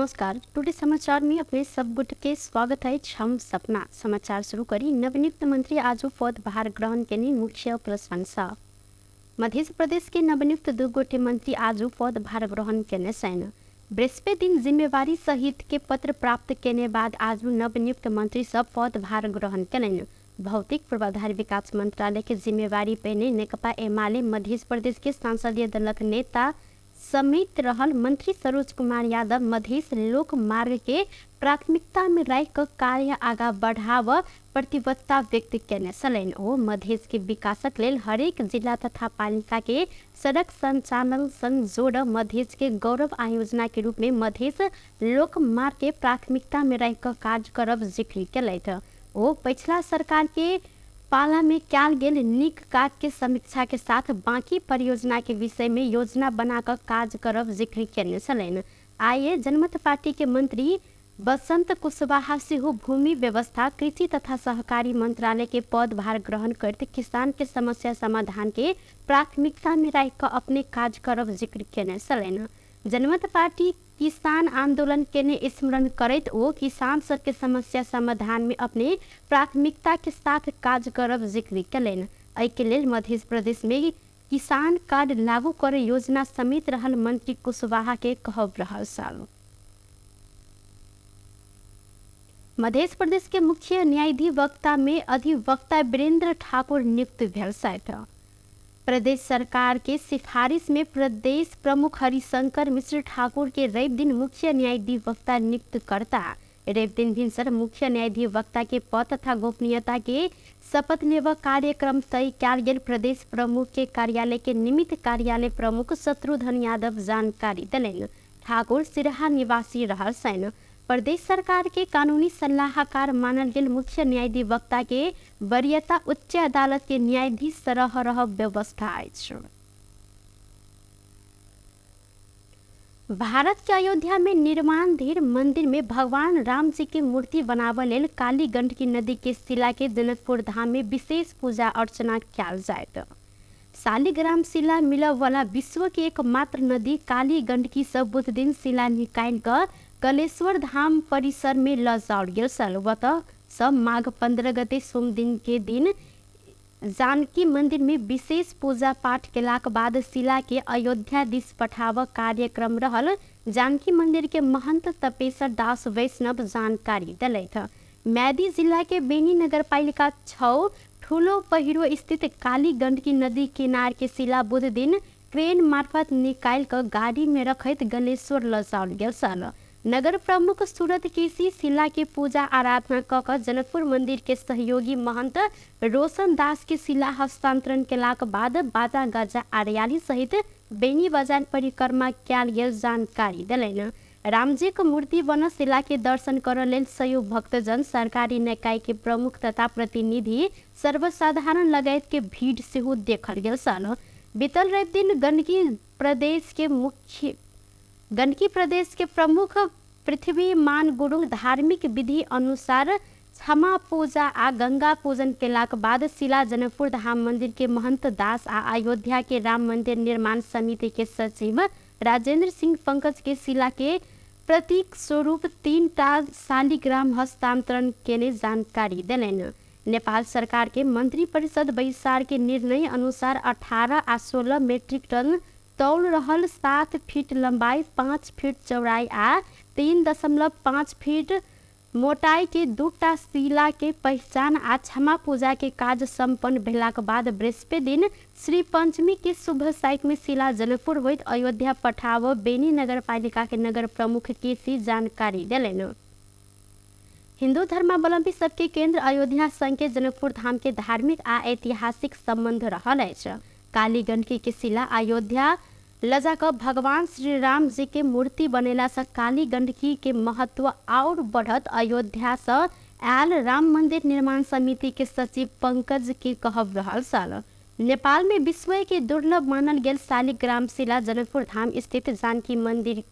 नमस्कार, टुडे समाचार में अपने सब गुट के स्वागत है। हम सपना समाचार शुरू करी। नवनियुक्त मंत्री आजु पदभार ग्रहण केने मुख्य प्रशंसा। मध्य प्रदेश के नवनियुक्त दू गोटे मंत्री आजु पदभार ग्रहण केने छनि। बृहस्पति दिन जिम्मेवारी सहित के पत्र प्राप्त केने बाद आजु नवनियुक्त मंत्री सब पदभार ग्रहण केलनि। भौतिक पूर्वाधार विकास मंत्रालय के जिम्मेवारी पेने नेकपा एमाले मध्य प्रदेश के संसदीय दलक नेता समेत रहल मंत्री सरोज कुमार यादव मधेश लोक मार्ग के प्राथमिकता में राखि कऽ कार्य आगा बढ़ाव प्रतिबद्धता व्यक्त केने छलनि। ओ मधेश के विकासक लेल हरेक जिला तथा पालिका के सड़क संचालन संग जोड़ मधेश के गौरव आयोजना के रूप में मधेश लोक मार्ग के प्राथमिकता में राखि कऽ काज करब जिक्र केलथि। ओ पछिला सरकार के पाला में कयल गेल नीक काज के समीक्षा के साथ बाकी परियोजना के विषय में योजना बना कऽ काज करब जिक्र केने छलनि। आइए जनमत पार्टी के मंत्री बसंत कुशवाहा सेहो भूमि व्यवस्था, कृषि तथा सहकारी मंत्रालय के पदभार ग्रहण करैत किसान के समस्या समाधान के प्राथमिकता में राखि कऽ अपने काज करब जिक्र केने छलनि। जनमत पार्टी किसान आंदोलन केने स्मरण करैत ओ किसान सबके समस्या समाधान में अपने प्राथमिकता के साथ काज करब जिक्र केलनि। एहिके लेल मध्य प्रदेश में किसान कार्ड लागू करे योजना समेत रहल मंत्री कुशवाहा के कहब रहल छल। मध्य प्रदेश के मुख्य न्यायाधिवक्ता में अधिवक्ता वीरेंद्र ठाकुर नियुक्त भेल छथि। प्रदेश सरकार के सिफारिश में प्रदेश प्रमुख हरिशंकर मिश्र ठाकुर के रवि दिन मुख्य न्यायाधिवक्ता नियुक्त करता। रवि दिन भिनसर मुख्य न्यायाधिवक्ता के पद तथा गोपनीयता के शपथ लेब कार्यक्रम तय कयल गेल प्रदेश प्रमुख के कार्यालय के निमित्त कार्यालय प्रमुख शत्रुघ्न यादव जानकारी देलनि। ठाकुर सिरहा निवासी रहल छनि। प्रदेश सरकार के कानूनी सलाहकार मानल गेल मुख्य न्यायाधिवक्ता के वरीयता उच्च अदालत के न्यायाधीश सरह रह व्यवस्था अछि। भारत के अयोध्या में निर्माणाधीन मंदिर में भगवान राम जी के मूर्ति बनाबऽ लेल काली गंडकी नदी के शिला के जनकपुर धाम में विशेष पूजा अर्चना कयल जायत। शालिग्राम शिला मिलऽ वाला विश्व के एकमात्र नदी काली गंडकी से बुध दिन शिला निकालि कऽ कलेश्वर धाम परिसर में लऽ जाओल गेल छल। ओतऽ सँ माघ 15 गते सोम दिन के दिन जानकी मंदिर में विशेष पूजा पाठ केलाक बाद शिला के अयोध्या दिस पठाबऽ कार्यक्रम रहल जानकी मंदिर के महंत तपेश्वर दास वैष्णव जानकारी देलथि। म्यादी जिला के बेनी नगरपालिका 6 ठूलो पहिरो स्थित काली गंडकी नदी किनार के शिला बुध दिन क्रेन मार्फत निकालि कऽ गाड़ी में रखैत गलेश्वर लऽ जाओल गेल छल। नगर प्रमुख सूरत केसी शिला के पूजा आराधना कऽ कऽ जनकपुर मंदिर के सहयोगी महंत रोशन दास के शिला हस्तांतरण केलाक बाद बाजा गाजा आर्याली सहित बेनी बाजार परिक्रमा कयल गेल जानकारी देलनि। रामजीक मूर्ति बनल शिला के दर्शन करऽ लेल सयौं भक्तजन, सरकारी निकाय के प्रमुख तथा प्रतिनिधि, सर्वसाधारण लगायत के भीड़ सेहो देखल गेल छल। बीतल रवि दिन गण्डकी प्रदेश के प्रमुख पृथ्वी मान गुरुङ धार्मिक विधि अनुसार क्षमा पूजा आ गंगा पूजन केलाक बाद शिला जनकपुर धाम मंदिर के महंत दास आ अयोध्या के राम मंदिर निर्माण समिति के सचिव राजेंद्र सिंह पंकज के शिला के प्रतीक स्वरूप 3 टा शालिग्राम हस्तांतरण केने जानकारी देलनि। नेपाल सरकार के मंत्री परिषद बैसार के निर्णय अनुसार 18 आ 16 मेट्रिक टन तौल रहल 7 फीट लंबाई, 5 फीट चौड़ाई आ 3.5 फीट मोटाई के 2टा शिला के पहचान आ क्षमा पूजा के काज संपन्न भेलाक बाद बृहस्पति दिन श्री पंचमी के शुभ साइट में शिला जनकपुर होइत अयोध्या पठाव बेनी नगरपालिका के नगर प्रमुख केसी जानकारी देलनि। हिंदू धर्मावलंबी सबके केंद्र अयोध्या संग के जनकपुर धाम के धार्मिक आ ऐतिहासिक संबंध रहल अछि। काली गंडकी के शिला अयोध्या लजा कऽ भगवान श्री राम जी के मूर्ति बनेला से काली गंडकी के महत्व और बढ़त अयोध्या से आयल राम मंदिर निर्माण समिति के सचिव पंकज के कहब रहल छल। नेपाल में विश्व के दुर्लभ मानल गेल शालिग्राम शिला जनकपुर धाम स्थित जानकी मंदिर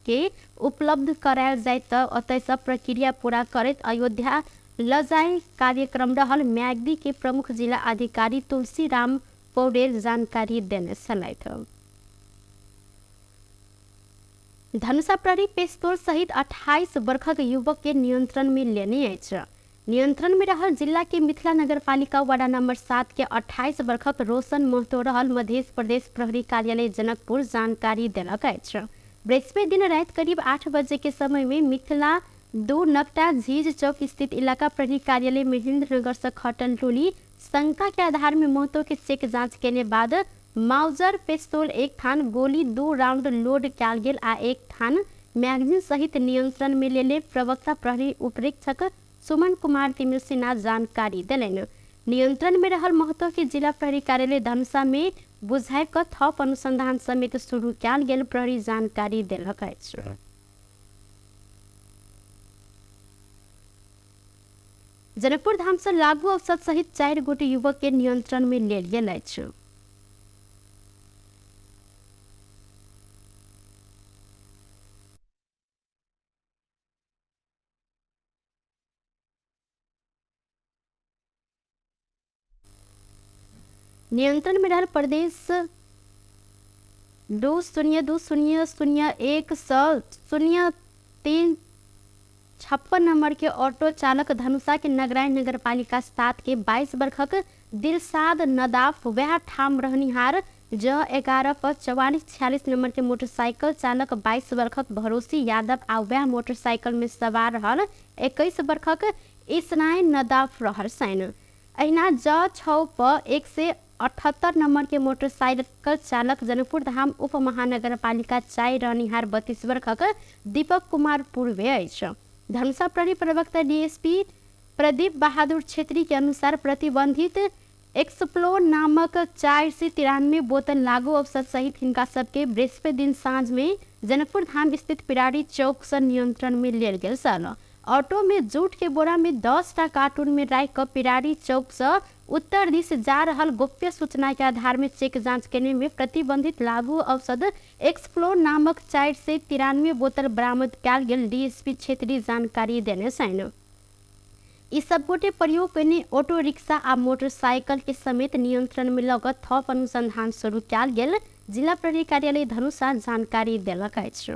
के उपलब्ध करायल जाय त ओतय से प्रक्रिया पूरा करैत अयोध्या ल जाय कार्यक्रम रहल म्याग्दी के प्रमुख जिला अधिकारी तुलसी राम पौडेल जानकारी देने छलथि। धनुषा प्रहरी पेस्तोल सहित 28 वर्षक युवक के नियंत्रण में लेने अछि। नियंत्रण में रहल जिला के मिथिला नगरपालिका वार्ड नंबर 7 के 28 वर्षक रोशन महतो रहल मध्य प्रदेश प्रहरी कार्यालय जनकपुर जानकारी देलक अछि। बृहस्पति दिन रात करीब 8 बजे के समय में मिथिला 2 नकटा झीज चौक स्थित इलाका प्रहरी कार्यालय महेंद्र नगर से खटल टोली शंका के आधार में महतो के चेक जांच केने बाद माउजर पिस्तौल 1 थान गोली 2 राउंड लोड कयल गेल आ 1 थान मैगजीन सहित नियंत्रण में लेले प्रवक्ता प्रहरी उपरीक्षक सुमन कुमार तिमिल सिन्हा जानकारी देलनि। नियंत्रण में रहल महतो के जिला प्रहरी कार्यालय धनुषा में बुझाइ क थप अनुसंधान समेत शुरू कयल गेल प्रहरी जानकारी देलक अछि। जनकपुर धाम से लागू औषध सहित 4 गोटे युवक के नियंत्रण में लेल गेल अछि। नियंत्रण में रहल प्रदेश 2 0 2 0 0 1 0 3 56 नंबर के ऑटो चालक धनुषा के नगराय नगरपालिका 7 के 22 वर्षक दिलसाद नदाफ वह ठाम रहनिहार ज 11 पर 44 46 नंबर के मोटरसाइकिल चालक 22 वर्षक भरोसी यादव आ वह मोटरसाइकिल में सवार रहल 21 वर्षक इसनाय नदाफ रहल सैन। अहिना ज 6 पर 178 नंबर के मोटरसाइकिल चालक जनकपुर धाम उप महानगरपालिका 4 रहनिहार 32 वर्षक दीपक कुमार पूर्वे अछि। धनुषा प्रहरी प्रवक्ता डीएसपी प्रदीप बहादुर छेत्री के अनुसार प्रतिबंधित एक्सप्लोर नामक 493 बोतल लागू औषध सहित हिनका सबके बृहस्पति दिन साँझ में जनकपुर धाम स्थित पिरारी चौक से नियंत्रण में लेल गेल छल। ऑटो में जूट के बोरा में 10 टा कार्टून में राखि कऽ पिरारी चौक से उत्तर दिश जा रहल गोप्य सूचना के आधार में चेक जांच केने में प्रतिबंधित लागू औषध एक्सप्लोर नामक 493 बोतल बरामद कयल गेल डीएसपी छेत्री जानकारी देने छनि। ई सब गोटे प्रयोग कयने ऑटो रिक्शा आ मोटरसाइकिल के समेत नियंत्रण में लऽ कऽ थप अनुसंधान शुरू कयल गेल जिला प्रहरी कार्यालय धनुषा जानकारी देलक अछि।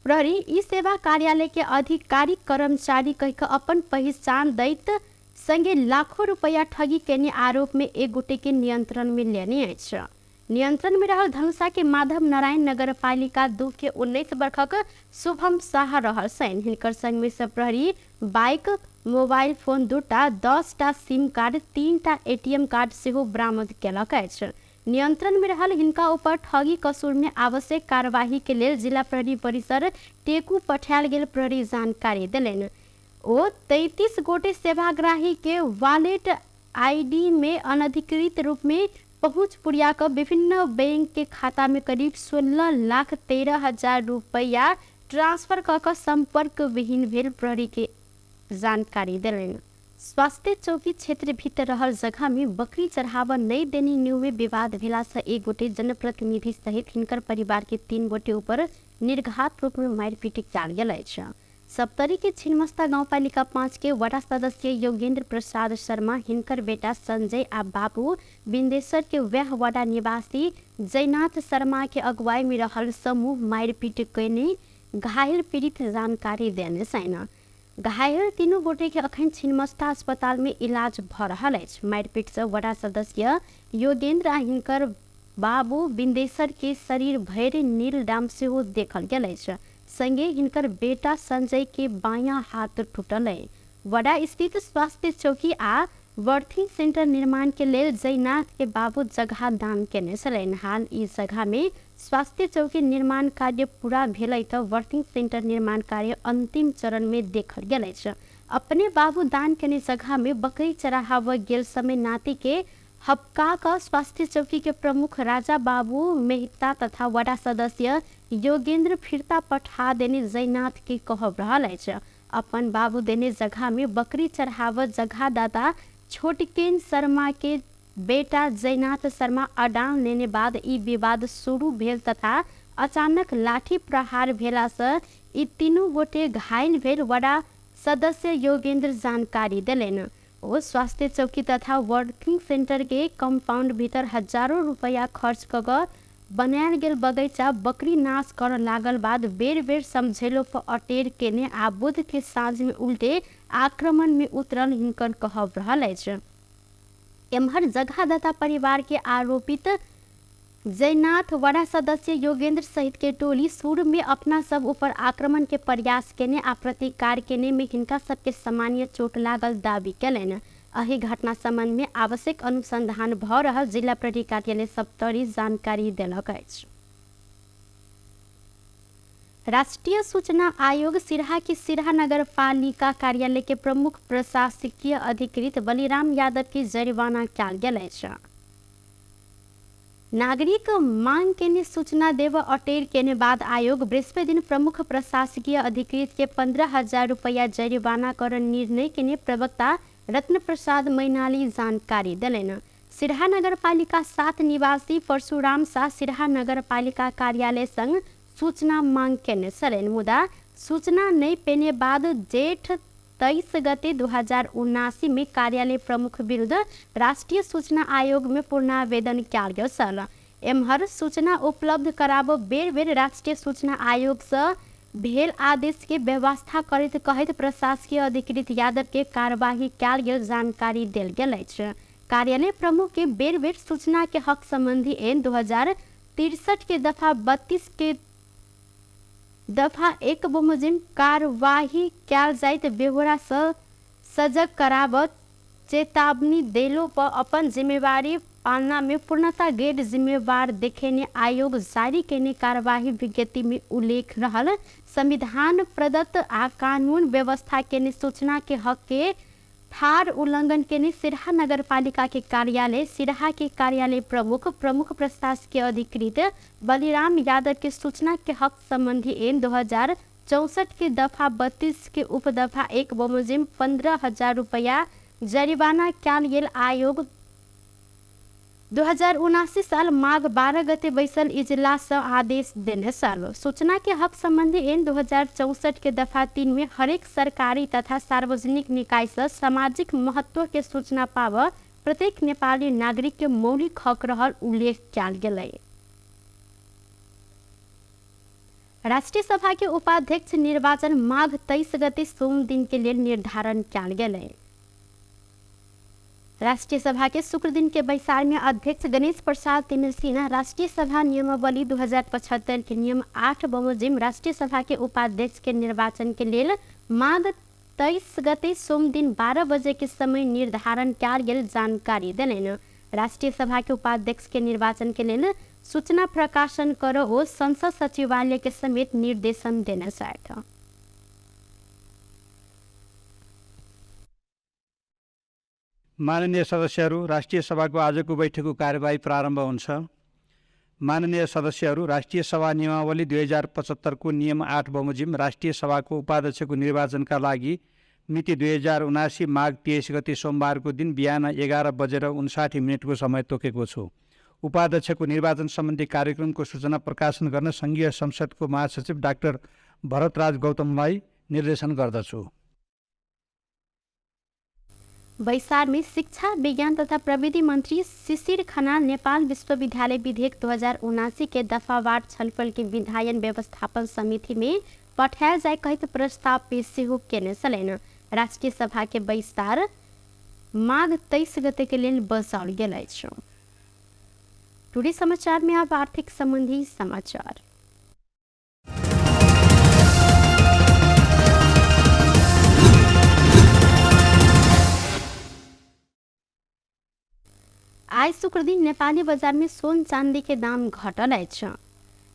प्रहरी ई सेवा कार्यालय के अधिकारी कर्मचारी कहि कऽ अपन पहिचान दैत संगे लाखों रुपया ठगी केने आरोप में एक गोटे के नियंत्रण में लेने अछि। नियंत्रण में रहल धनुषा के माधव नारायण नगरपालिका 2 के 19 वर्षक शुभम शाह रहल छनि। हिनकर संग में सब प्रहरी बाइक, मोबाइल फोन 2 टा, 10 टा सिम कार्ड, 3 टा एटीएम कार्ड सेहो बरामद केलक अछि। नियंत्रण में रहल हिनका ऊपर ठगी कसूर में आवश्यक कार्यवाही के लेल जिला प्रहरी परिसर टेकू पठायल गेल प्रहरी जानकारी देलनि। ओ 33 गोटे सेवाग्राही के वॉलेट आईडी में अनधिकृत रूप में पहुँच पुरिया कऽ विभिन्न बैंक के खाता में करीब 16,13,000 रुपया ट्रांसफर कऽ कऽ संपर्क विहीन भेल प्रहरी के जानकारी देलनि। स्वास्थ्य चौकी क्षेत्र भीतर रहल जगह में बकरी चढ़ावा नहीं देने न्यू में विवाद भेला से एक गोटे जनप्रतिनिधि सहित हिनकर परिवार के 3 गोटे ऊपर निर्घात रूप में मारपीट कयल गेल अछि। सप्तरी के छिन्मस्ता गाउँपालिका 5 के वडा सदस्य योगेंद्र प्रसाद शर्मा हिनकर बेटा संजय आ बाबू बिंदेश्वर के वह वडा निवासी जयनाथ शर्मा के अगुवाई में रहल समूह मारपीट कयने घायल पीड़ित जानकारी देने छनि। घायल 3 गोटे के अखन छिन्मस्ता अस्पताल में इलाज भ रहल अछि। मारपीट से वडा सदस्य योगेंद्र आ हिनकर बाबू बिंदेश्वर के शरीर भरि नील डाम सेहो देखल गेल अछि। संगे हिनकर बेटा संजय के बायां हाथ टूटल अछि। वडा स्थित स्वास्थ्य चौकी आ बर्थिंग सेंटर निर्माण के लेल जयनाथ के बाबू जगह दान केने छलनि। हाल ई जगह में स्वास्थ्य चौकी निर्माण कार्य पूरा भेलै तऽ बर्थिंग सेंटर निर्माण कार्य अंतिम चरण में देखल गेल अछि। अपने बाबू दान केने जगह में बकरी चराहाव गेल समय नाती के हपका क स्वास्थ्य चौकी के प्रमुख राजा बाबू मेहता तथा वडा सदस्य योगेंद्र फिरता पठा देने जयनाथ के कहब रहल अछि। अपन बाबू देने जगह में बकरी चढ़ाव जगह दाता छोटकेन शर्मा के बेटा जयनाथ शर्मा अडान लेने बाद ई विवाद शुरू भेल तथा अचानक लाठी प्रहार भेला से ई 3 गोटे घायल भेल वडा सदस्य योगेंद्र जानकारी देलनि। ओ स्वास्थ्य चौकी तथा वर्किंग सेंटर के कंपाउंड भीतर हजारों रुपया खर्च कऽ बनायल गेल बगैँचा बकरी नाश कर लागल बाद बेर बेर समझेलो पर अटेर केने आ बुध के साँझ में उल्टे आक्रमण में उतरल हिनकर कहब रहल अछि। एम्हर जगहदाता परिवार के आरोपित जयनाथ वडा सदस्य योगेंद्र सहित के टोली शुरू में अपना सब ऊपर आक्रमण के प्रयास केने आ प्रतिकार केने में हिनका सबके सामान्य चोट लागल दावी केलनि। एहि घटना संबंध में आवश्यक अनुसंधान भ रहल जिला प्रहरी कार्यालय सप्तरी जानकारी देलक अछि। राष्ट्रीय सूचना आयोग सिरहा के सिरहा नगरपालिका कार्यालय के प्रमुख प्रशासकीय अधिकृत बलिराम यादव के जरिवाना कयल गेल अछि। नागरिक मांग केने सूचना देव अटेर केने बाद आयोग बृहस्पति दिन प्रमुख प्रशासकीय अधिकृत के 15,000 रुपया जरिवाना कर निर्णय केने प्रवक्ता रत्न प्रसाद मैनाली जानकारी देलनि। सिरहा नगरपालिका 7 निवासी परशुराम शाह सिरहा नगरपालिका कार्यालय संग सूचना मांग केने छलनि, मुदा सूचना नहि पेने बाद जेठ 23 गते 2079 में कार्यालय प्रमुख विरुद्ध राष्ट्रीय सूचना आयोग में पूर्णावेदन कयल गेल छल। एम्हर सूचना उपलब्ध कराब बेर बेर राष्ट्रीय सूचना आयोग से भेल आदेश के व्यवस्था करैत कहैत प्रशासकीय अधिकृत यादव के कार्यवाही कयल गेल जानकारी देल गेल अछि। कार्यालय प्रमुख के बेर बेर सूचना के हक संबंधी एन 2063 के दफा 32 के दफा 1 बमोजिम कार्यवाही कयल जाइत बेहोरा सँ सजग कराबत चेतावनी देलो पर अपन जिम्मेवारी पालना में पूर्णता गैर जिम्मेवार देखेने आयोग जारी केने कार्यवाही विज्ञप्ति में उल्लेख रहल संविधान प्रदत्त आ कानून व्यवस्था केने सूचना के हक के ठार उल्लंघन केने सिरहा नगरपालिका के कार्यालय सिरहा के कार्यालय प्रमुख प्रमुख प्रशासकीय अधिकृत बलिराम यादव के सूचना के हक संबंधी एन 2064 के दफा 32 के उपदफा 1 बमोजिम 15,000 रुपया जरिवाना कयल गेल आयोग 2079 साल माघ 12 गते बैसल इजलास सँ आदेश देने छल। सूचना के हक संबंधी एन 2064 के दफा 3 में हरेक सरकारी तथा सार्वजनिक निकाय सँ सामाजिक महत्व के सूचना पाब प्रत्येक नेपाली नागरिक के मौलिक हक रहल उल्लेख कयल गेलै। राष्ट्रीय सभा के उपाध्यक्ष निर्वाचन माघ 23 गते सोम दिन के लेल निर्धारण कयल गेलै। राष्ट्रीय सभा के शुक्र दिन के बैसार में अध्यक्ष गणेश प्रसाद तिमिल्सिना राष्ट्रीय सभा नियमावली 2075 के नियम 8 बमोजिम राष्ट्रीय सभा के उपाध्यक्ष के निर्वाचन के लेल माघ 23 गते सोम दिन 12 बजे के समय निर्धारण कयल गेल जानकारी देलनि। राष्ट्रीय सभा के उपाध्यक्ष के निर्वाचन के लेल सूचना प्रकाशन करो ओ संसद सचिवालय के समेत निर्देशन देने छथि। माननीय सदस्यहरू, राष्ट्रिय सभाको आजको बैठकको कार्यवाही प्रारम्भ हुन्छ। माननीय सदस्यहरू, राष्ट्रिय सभा नियमावली 2075 को नियम 8 बमोजिम राष्ट्रिय सभाको उपाध्यक्षको निर्वाचनका लागि मिति 2079 माघ 23 गते सोमबारको दिन बिहान 11:59 समय तोकेको छु। उपाध्यक्षको निर्वाचन सम्बन्धी कार्यक्रमको सूचना प्रकाशन गर्न सङ्घीय संसदको महासचिव डाक्टर भरतराज गौतमलाई निर्देशन गर्दछु। बैसार में शिक्षा विज्ञान तथा प्रविधि मंत्री शिशिर खनाल नेपाल विश्वविद्यालय विधेयक 2079 के दफावार छलफल के विधायन व्यवस्थापन समिति में पठायल जाय कहैत प्रस्ताव पेश सेहो केने छलनि। राष्ट्रीय सभा के बैसार माघ 23 गते के लेल बसाओल गेल अछि। टुडे समाचार में अब आर्थिक संबंधी समाचार। आइ शुक्र दिन नेपाली बजार में सोन चांदी के दाम घटल अछि।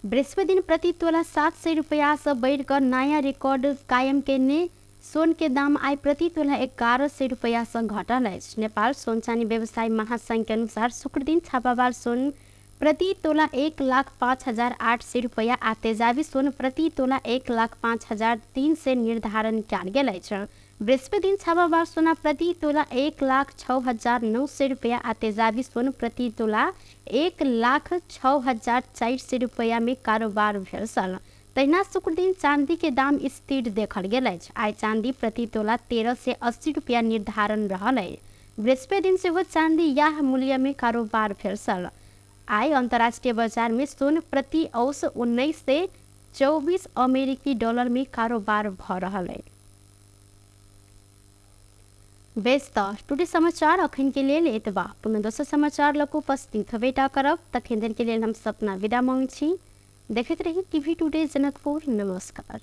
बृहस्पति दिन प्रति तोला 700 रुपया से बढ़िकर नया रिकॉर्ड कायम केने सोन के दाम आइ प्रति तोला 1100 रुपया से घटल अछि। नेपाल सोन चानी व्यवसायी महासंघ के अनुसार शुक्र दिन छापावार सोन प्रति तोला 1,05,800 रुपया आ तेजाबी सोन प्रति तोला 1,05,300 निर्धारण कयल गेल अछि। बृहस्पति दिन छापावार सोना प्रति तोला 1,06,900 रुपया आ तेजाबी सोन प्रति तोला 1,06,400 रुपया में कारोबार भेल छल। तहिना शुक्र दिन चांदी के दाम स्थिर देखल गेल अछि। आइ चांदी प्रति तोला 1380 रुपया निर्धारण रहल अछि। बृहस्पति दिन सेहो चांदी याह मूल्य में कारोबार भेल छल। आइ अंतर्राष्ट्रीय बाजार में सोन प्रति औस 1924 अमेरिकी डॉलर में कारोबार भ रहल है। बेस त टुडे समाचार अखन के लेल एतबा। पुनः दोसर समाचार लऽ कऽ उपस्थित हेबेटा करब। तखन धरि के लेल हम सपना विदा मांगै छी। देखैत रही टीवी टुडे जनकपुर। नमस्कार।